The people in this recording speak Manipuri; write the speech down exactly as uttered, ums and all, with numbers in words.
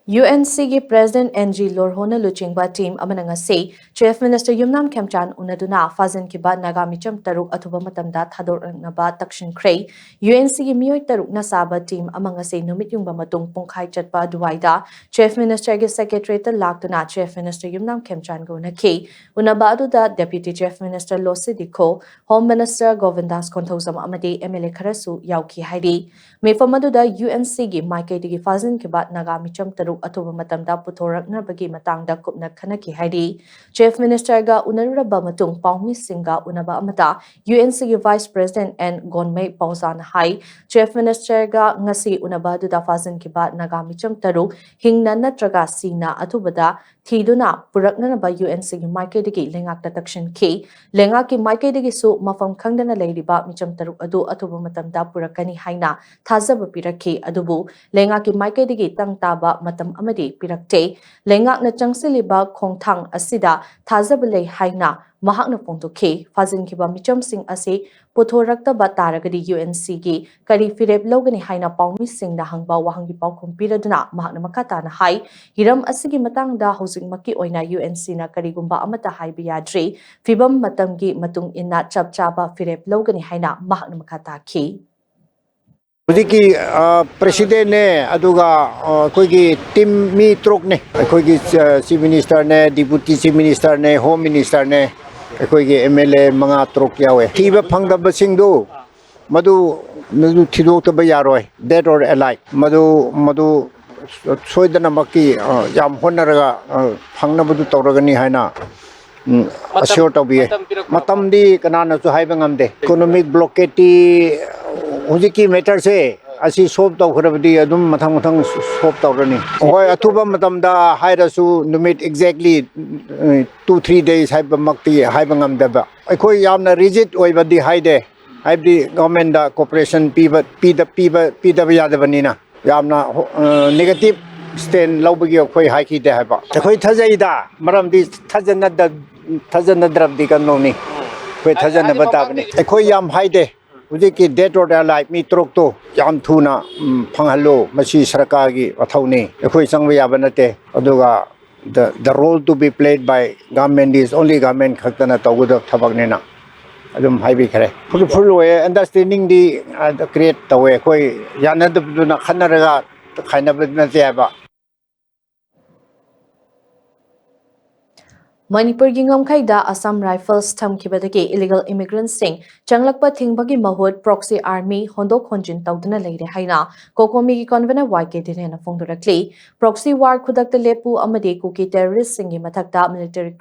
ꯌꯨ ꯑꯦꯟ ꯁꯤꯒꯤ President ꯑꯦꯟ ꯖꯤ ꯂꯣꯔꯍꯣꯅ ꯂꯨꯆꯤꯡꯕ team ꯑꯃꯅ ꯉꯁꯤ Chief Minister ꯌꯨꯝꯅꯥꯝ ꯈꯦꯝꯆꯥꯟ ꯎꯅꯗꯨꯅ ꯐꯥꯖꯤꯟꯈꯤꯕ ꯅꯥꯒꯥ ꯃꯤꯆꯝ ꯇꯔꯨꯛ ꯑꯊꯨꯕ ꯃꯇꯝꯗ ꯊꯥꯗꯣꯔꯛꯅꯕ ꯇꯛꯁꯤꯟꯈ꯭ꯔꯦ꯫ ꯌꯨ ꯑꯦꯟ ꯁꯤꯒꯤ ꯃꯤꯑꯣꯏ ꯇꯔꯨꯛꯅ ꯁꯥꯕ team ꯑꯃ ꯉꯁꯤ ꯅꯨꯃꯤꯠ ꯌꯨꯡꯕ ꯃꯇꯨꯡ ꯄꯨꯡꯈꯥꯏ ꯆꯠꯄ ꯑꯗꯨꯋꯥꯏꯗ Chief Ministerꯒꯤ Secretariatꯇ ꯂꯥꯛꯇꯨꯅ Chief Minister ꯌꯨꯝꯅꯥꯝ ꯈꯦꯝꯆꯥꯟꯒ ꯎꯅꯈꯤ꯫ ꯎꯅꯕ ꯑꯗꯨꯗ Deputy Chief Minister ꯂꯣꯁꯤ ꯗꯤꯈꯣ, Home Minister ꯒꯣꯕꯤꯟꯗꯥꯁ Konthoujam ꯑꯃꯗꯤ ꯑꯦꯝ ꯑꯦꯜ ꯑꯦ ꯈꯔꯁꯨ ꯌꯥꯎꯈꯤ ꯍꯥꯏꯔꯤ꯫ ꯃꯤꯐꯝ ꯑꯗꯨꯗ ꯌꯨ ꯑꯦꯟ ꯁꯤꯒꯤ ꯃꯥꯏꯀꯩꯗꯒꯤ ꯐꯥꯖꯤꯟꯈꯤꯕ ꯅꯥꯒꯥ ꯃꯤꯆꯝ ꯇꯔꯨꯛ ꯑꯊꯨꯕ ꯃꯇꯝꯗ ꯄꯨꯊꯣꯔꯛꯅꯕꯒꯤ ꯃꯇꯥꯡꯗ ꯀꯨꯞꯅ ꯈꯟꯅꯈꯤ ꯍꯥꯏꯔꯤ꯫ Chief Ministerꯒ ꯎꯅꯔꯨꯔꯕ ꯃꯇꯨꯡ ꯄꯥꯎꯃꯤꯁꯤꯡꯒ ꯎꯅꯕ ꯑꯃꯗ ꯌꯨ ꯑꯦꯟ ꯁꯤꯒꯤ Vice President ꯑꯦꯟ ꯒꯣꯟꯃꯩ ꯄꯥꯎꯖꯥꯅ ꯍꯥꯏ, Chief Ministerꯒ ꯉꯁꯤ ꯎꯅꯕ ꯑꯗꯨꯗ ꯐꯥꯖꯤꯟꯈꯤꯕ ꯅꯥꯒꯥ ꯃꯤꯆꯝ ꯇꯔꯨꯛ ꯍꯤꯡꯅ ꯅꯠꯇ꯭ꯔꯒ ꯁꯤꯅ ꯑꯊꯨꯕꯗ ꯊꯤꯗꯨꯅ ꯄꯨꯔꯛꯅꯅꯕ ꯌꯨ ꯑꯦꯟ ꯁꯤꯒꯤ ꯃꯥꯏꯀꯩꯗꯒꯤ ꯂꯩꯉꯥꯛꯇ ꯇꯛꯁꯤꯟꯈꯤ꯫ ꯂꯩꯉꯥꯛꯀꯤ ꯃꯥꯏꯀꯩꯗꯒꯤꯁꯨ ꯃꯐꯝ ꯈꯪꯗꯅ ꯂꯩꯔꯤꯕ ꯃꯤꯆꯝ ꯇꯔꯨꯛ ꯑꯗꯨ ꯑꯊꯨꯕ ꯃꯇꯝꯗ ꯄꯨꯔꯛꯀꯅꯤ ꯍꯥꯏꯅ ꯊꯥꯖꯕ ꯄꯤꯔꯛꯈꯤ꯫ ꯑꯗꯨꯕꯨ ꯂꯩꯉꯥꯛꯀꯤ ꯃꯥꯏꯀꯩꯗꯒꯤ ꯇꯪ ꯇꯥꯕ ꯃꯇꯝ ꯑꯃꯗꯤ ꯄꯤꯔꯛꯇꯦ꯫ ꯂꯩꯉꯥꯛꯅ ꯆꯪꯁꯤꯜꯂꯤꯕ ꯈꯣꯡꯊꯥꯡ ꯑꯁꯤꯗ ꯊꯥꯖꯕ ꯂꯩ ꯍꯥꯏꯅ ꯃꯍꯥꯛꯅ ꯐꯣꯡꯗꯣꯛꯈꯤ꯫ ꯐꯥꯖꯤꯟꯈꯤꯕ ꯃꯤꯆꯝꯁꯤꯡ ꯑꯁꯤ ꯄꯨꯊꯣꯔꯛꯇꯕ ꯇꯥꯔꯒꯗꯤ ꯌꯨ ꯑꯦꯟ ꯁꯤꯒꯤ ꯀꯔꯤ ꯐꯤꯔꯦꯞ ꯂꯧꯒꯅꯤ ꯍꯥꯏꯅ ꯄꯥꯎꯃꯤꯁꯤꯡꯅ ꯍꯪꯕ ꯋꯥꯍꯪꯒꯤ ꯄꯥꯎꯈꯨꯝ ꯄꯤꯔꯗꯨꯅ ꯃꯍꯥꯛꯅ ꯃꯈꯥ ꯇꯥꯅ ꯍꯥꯏ, ꯍꯤꯔꯝ ꯑꯁꯤꯒꯤ ꯃꯇꯥꯡꯗ ꯍꯧꯖꯤꯛꯃꯛꯀꯤ ꯑꯣꯏꯅ ꯌꯨ ꯑꯦꯟ ꯁꯤꯅ ꯀꯔꯤꯒꯨꯝꯕ ꯑꯃꯠꯇ ꯍꯥꯏꯕ ꯌꯥꯗ꯭ꯔꯤ꯫ ꯐꯤꯕꯝ ꯃꯇꯝꯒꯤ ꯃꯇꯨꯡ ꯏꯟꯅ ꯆꯞ ꯆꯥꯕ ꯐꯤꯔꯦꯞ ꯂꯧꯒꯅꯤ ꯍꯥꯏꯅ ꯃꯍꯥꯛꯅ ꯃꯈꯥ ꯇꯥꯈꯤ꯫ ꯍꯧꯖꯤꯛꯀꯤ ꯑ, Presidentꯅꯦ, ꯑꯗꯨꯒ ꯑ, ꯑꯩꯈꯣꯏꯒꯤ team ꯃꯤ ꯇꯔꯨꯛꯅꯦ꯫ ꯑꯩꯈꯣꯏꯒꯤ ꯑ, Chief Ministerꯅꯦ, Deputy Chief Ministerꯅꯦ, Home Ministerꯅꯦ, ꯑꯩꯈꯣꯏꯒꯤ ꯑꯦꯝ ꯑꯦꯜ ꯑꯦ ꯃꯉꯥ ꯇꯔꯨꯛ ꯌꯥꯎꯋꯦ꯫ ꯊꯤꯕ ꯐꯪꯗꯕꯁꯤꯡꯗꯨ ꯃꯗꯨ ꯃꯗꯨ ꯊꯤꯗꯣꯛꯇꯕ ꯌꯥꯔꯣꯏ, dead or alive꯫ ꯃꯗꯨ ꯃꯗꯨ ꯁꯣꯏꯗꯅꯃꯛꯀꯤ ꯑ, ꯌꯥꯝ ꯍꯣꯠꯅꯔꯒ ꯑ, ꯐꯪꯅꯕꯗꯨ ꯇꯧꯔꯒꯅꯤ ꯍꯥꯏꯅ ꯎꯝ, assure ꯇꯧꯕꯤꯌꯦ꯫ ꯃꯇꯝꯗꯤ ꯀꯅꯥꯅꯁꯨ ꯍꯥꯏꯕ ꯉꯝꯗꯦ꯫ Economic blockadeꯇꯤ ꯍꯧꯖꯤꯛꯀꯤ matterꯁꯦ ꯑꯁꯤ solve ꯇꯧꯈ꯭ꯔꯕꯗꯤ ꯑꯗꯨꯝ ꯃꯊꯪ ꯃꯊꯪ solve ꯇꯧꯔꯅꯤ꯫ ꯍꯣꯏ, ꯑꯊꯨꯕ ꯃꯇꯝꯗ ꯍꯥꯏꯔꯁꯨ ꯅꯨꯃꯤꯠ exactly two three days ꯍꯥꯏꯕꯃꯛꯇꯤ ꯍꯥꯏꯕ ꯉꯝꯗꯕ꯫ ꯑꯩꯈꯣꯏ ꯌꯥꯝꯅ rigid ꯑꯣꯏꯕꯗꯤ ꯍꯥꯏꯗꯦ, ꯍꯥꯏꯕꯗꯤ governmentꯗ cooperation ꯄꯤꯕ ꯄꯤꯗ ꯄꯤꯕ ꯄꯤꯗꯕ ꯌꯥꯗꯕꯅꯤꯅ꯫ ꯌꯥꯝꯅ negative stand ꯂꯧꯕꯒꯤ ꯑꯩꯈꯣꯏ ꯍꯥꯏꯈꯤꯗꯦ ꯍꯥꯏꯕ꯫ ꯑꯩꯈꯣꯏ ꯊꯥꯖꯩꯗ, ꯃꯔꯝꯗꯤ ꯊꯥꯖꯅꯗ ꯊꯥꯖꯅꯗ꯭ꯔꯕꯗꯤ ꯀꯝꯗꯧꯅꯤ? ꯑꯩꯈꯣꯏ ꯊꯥꯖꯅꯕ ꯇꯥꯕꯅꯤ꯫ ꯑꯩꯈꯣꯏ ꯌꯥꯝ ꯍꯥꯏꯗꯦ꯫ ꯍꯧꯖꯤꯛꯀꯤ dead or alive ꯃꯤ ꯇꯔꯨꯛꯇꯣ ꯌꯥꯝ ꯊꯨꯅ ꯎꯝ, ꯐꯪꯍꯜꯂꯨ꯫ ꯃꯁꯤ ꯁꯔꯀꯥꯔꯒꯤ ꯃꯊꯧꯅꯤ, ꯑꯩꯈꯣꯏ ꯆꯪꯕ ꯌꯥꯕ ꯅꯠꯇꯦ꯫ ꯑꯗꯨꯒ the, the role to be played by government is only government ꯈꯛꯇꯅ ꯇꯧꯒꯗꯕ ꯊꯕꯛꯅꯤꯅ ꯑꯗꯨꯝ ꯍꯥꯏꯕꯤꯈ꯭ꯔꯦ꯫ Fruitful ꯑꯣꯏꯌꯦ꯫ Understandingꯗꯤ create ꯇꯧꯋꯦ꯫ ꯑꯩꯈꯣꯏ ꯌꯥꯅꯗꯕꯗꯨꯅ ꯈꯠꯅꯔꯒ ꯈꯥꯏꯅꯕ ꯅꯠꯇꯦ ꯍꯥꯏꯕ꯫ ꯃꯅꯤꯄꯨꯔꯒꯤ ꯉꯝꯈꯩꯗ ꯑꯁꯥꯝ ꯔꯥꯏꯐꯜꯁ ꯊꯝꯈꯤꯕꯗꯒꯤ ꯏꯂꯤꯒꯦꯜ ꯏꯃꯤꯒ꯭ꯔꯦꯟꯠꯁꯤꯡ ꯆꯪꯂꯛꯄ ꯊꯤꯡꯕꯒꯤ ꯃꯍꯨꯠ ꯄ꯭ꯔꯣꯛꯁꯤ ꯑꯥꯔꯃꯤ ꯍꯣꯟꯗꯣꯛ ꯍꯣꯟꯖꯤꯟ ꯇꯧꯗꯨꯅ ꯂꯩꯔꯦ ꯍꯥꯏꯅ ꯀꯣꯀꯣꯃꯤꯒꯤ ꯀꯟꯚꯦꯅꯔ ꯋꯥꯏ ꯀꯦ ꯙꯤꯂꯦꯟꯅ ꯐꯣꯡꯗꯣꯔꯛꯂꯤ꯫ ꯄ꯭ꯔꯣꯛꯁꯤ ꯋꯥꯔ ꯈꯨꯗꯛꯇ ꯂꯦꯞꯄꯨ ꯑꯃꯗꯤ ꯀꯨꯀꯤ ꯇꯦꯔꯣꯔꯤꯁ꯭ꯠꯁꯤꯡꯒꯤ ꯃꯊꯛꯇ ꯃꯤꯂꯤꯇꯔꯤ